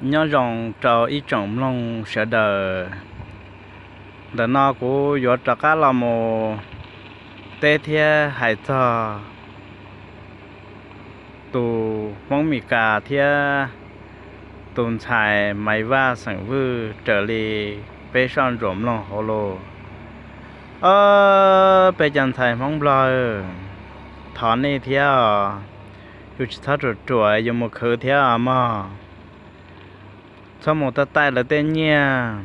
Nyob zoo rau ib tsoom mloog sawv daws. Ntawm no kuv yuav rov qab los mus teb thiab hais txog tus Hmoob Mes Kas thiab tus ntxhais Maiv Vaj xeem Vwj raws li peb soj ntsuam mloog hauv lus. Ob peb cov ntxhais Hmoob Nplog, thov nej thiab os, yus tsis txhob ruam ruam yus mus khwv thiab os mog. Txhob mus taij taij lawv tej nyiaj.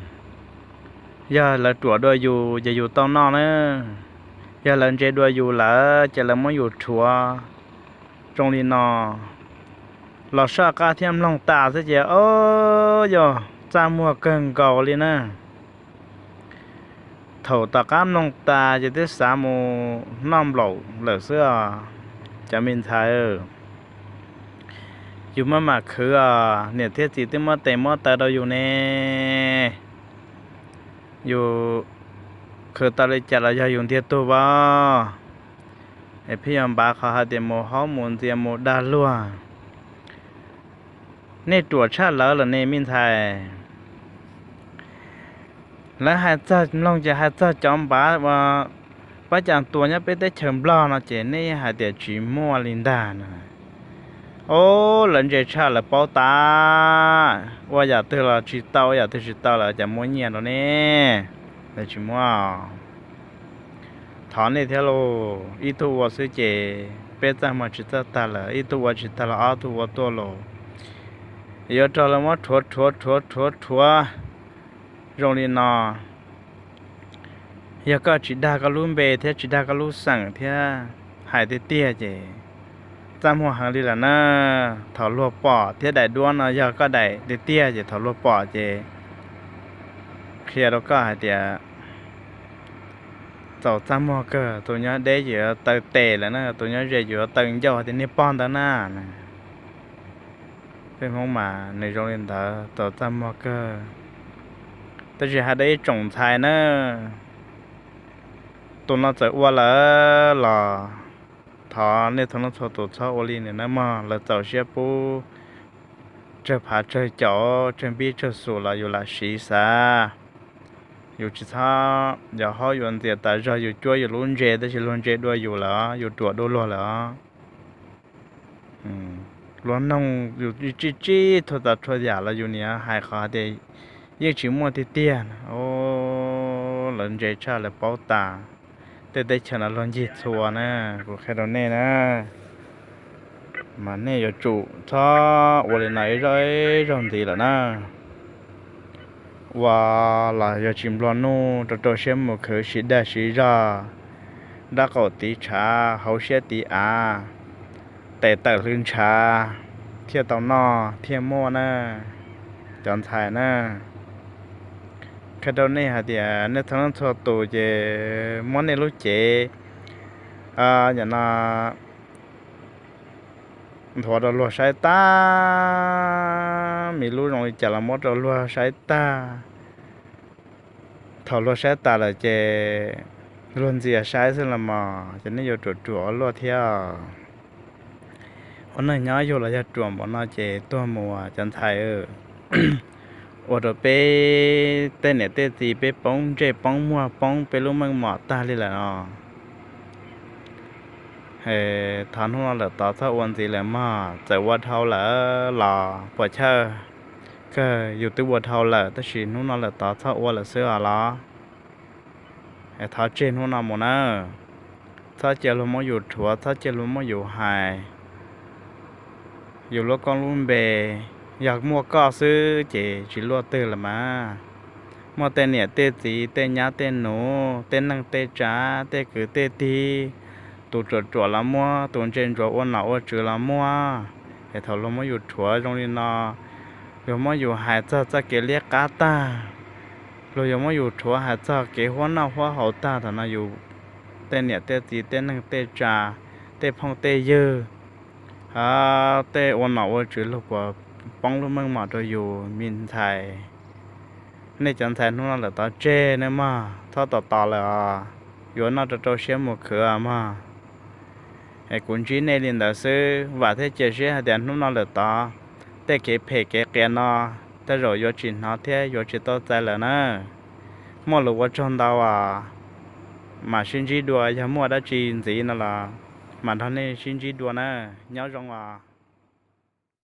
Yog lawv ruam dua yus ces yus tau noj na. Yog lawv ntse dua yus lawm ces lawv muab yus rhuav zoo li no. Los soj qab thiab mloog tas xwb ces o, yog txaj muag kawg nkaus li na. Thaum tom qab mloog tas ces twb xav mus noj nplaum lawm xwb os. Cov me ntxhais, yus maj mam khwv os, niam thiab txiv twb muab tes muab taw rau yus ne. Yus khwv tau li cas los yog yus ntiag tug as. Es pheej yuav npav qhov hais tias mus haub mus ntxias mus dag luag. Nej ruam tshaj lawv lawm ne me ntxhais. Lawv hais txog mloog ces hais txog cov npav uas pab cas tuag nyob peb teb chaws Nplog no ces nej hais tias tsis muaj li ntag no. O, lawv ntse tshaj lawv paub tas, ua yam twg los tsis tau, ua yam twg tsis tau lawv cas muab nyiaj rau nej. Lawv tsis muab. Thov nej thiab lauj, ib tug ua xwb ces peb txaj muag tsis txawj tag lawm, ib tug ua tsis tag los ob tug ua tuaj lauj. Yuav raug lawv muab rhuav rhuav rhuav rhuav rhuav zoo li no. Yog koj tsis dag koj lub npe thiab tsis dag koj lub xeem thiab hais tiag tiag ces txaj muag heev li lawm na. Thaum luag pom thiab daim duab no yog koj daim tiag tiag ces thaum luag pom ces qhia rau koj hais tias txaus txaj muag kawg, tus nyob deb ces yuav taw tes lawm na, tus nyob ze yuav taw ncauj hais tias niag pog ntawd na. Peb Hmoob mas nws zoo li ntawd, txaus txaj muag kawg. Tab sis hais rau ib tsoom ntxhais na, tus no txawm ua lawm los thov nej txhua leej txhua tus txhob ua li nws na mog, lawv txaus siab pub tsawg phav tsawg caum tsawg npib tsawg xus los yus lam siv xav. Yus tsis txhob yuav haub yuav ntxias tas zog, yus cuab yus lub ntse tab sis luag ntse dua yus lawm, yus ruam dua luag lawm os. Luag noog yus tsib tsib txhua tsav txhua yam los yus niaj hais qhov tias yeej tsis muaj tiag tiag. Lawv ntse tshaj lawv paub tas. Tej teb chaws no luag ncig txhua na, kuv qhia rau nej na. Mas nej yuav tsum txhob ua li no ib zaug ib zaug ntxiv lawm na. Ua los yog tsis nplua nuj, rau rau siab mus khwv, siv dag siv zog, nraub qaum tiv tshav, hauv siab tiv av, tes tawm hlwv ntshav, thiaj tau noj thiaj muaj na, cov ntxhais na. Qhia rau nej hais tias nej txhua leej txhua tus ces muab nej lub cev, yam no nthuav rau luag saib tag, me lub zoo li cas los muab rau luag saib tag. Thaum luag saib tas lawm ces luag ntxias saib xwb los mas ces nej yuav ruam ruam ua luaj thiab. Ua neej nyob yug los yog ruam npaum no ces tuag mus cov ntxhais. Ua rau peb tej niam tej txiv peb poob ntsej poob muag poob peb lub meej mom tag li lawm os. Thov hnub no lawm tod txhob ua ntxiv lawm mog, txawm ua dhau lawm los puas chawj kawg, yus twb ua dhau lawm tab sis hnub no lawm tod txhob ua lawm xwb os los. Thov tseg hnub no mus nawb. Txhob cia luag muab yus rhuav, txhob cia luag muab yus hais. Yus lub koob lub npe, yog muaj koj xwb ces tsis luaj twg lawm mas. Muaj tej niam tej txiv, tej nyab tej nus, tej neej tej tsav, tej kwv tej tij, tus ruam ruam los muaj, tus ntse ntsuav ua nom ua tswv los muaj. Es thaum luag muab yus rhuav zoo li no, luag muab yus hais txog txoj kev liab qab tag, luag yuav muab yus rhuav hais txog kev huab noj huab haus tag, thaum no yus tej niam tej txiv, tej neej tej tsav, tej phooj tej ywg, tej ua nom ua tswv luag puas poob lub meej mom rau yus me ntxhais? Nej cov ntxhais hnub no lawm tod tseg nawb mog, txhob tos tos lawm os, yuav noj rau rau siab mus khwv os mog. Es kuv ntsib nej li ntawd xwb, vam thiab cia siab hais tias hnub no lawm tod tej kev phem kev qias no tej zaum yuav tsis hnov thiab yuav tsis tau txais lawm na. Muaj lus ua tsaug ntau as, mam sib ntsib dua, yog muaj dab tsi ntxiv no los mam nrog nej sib ntsib dua na. Nyob zoo os.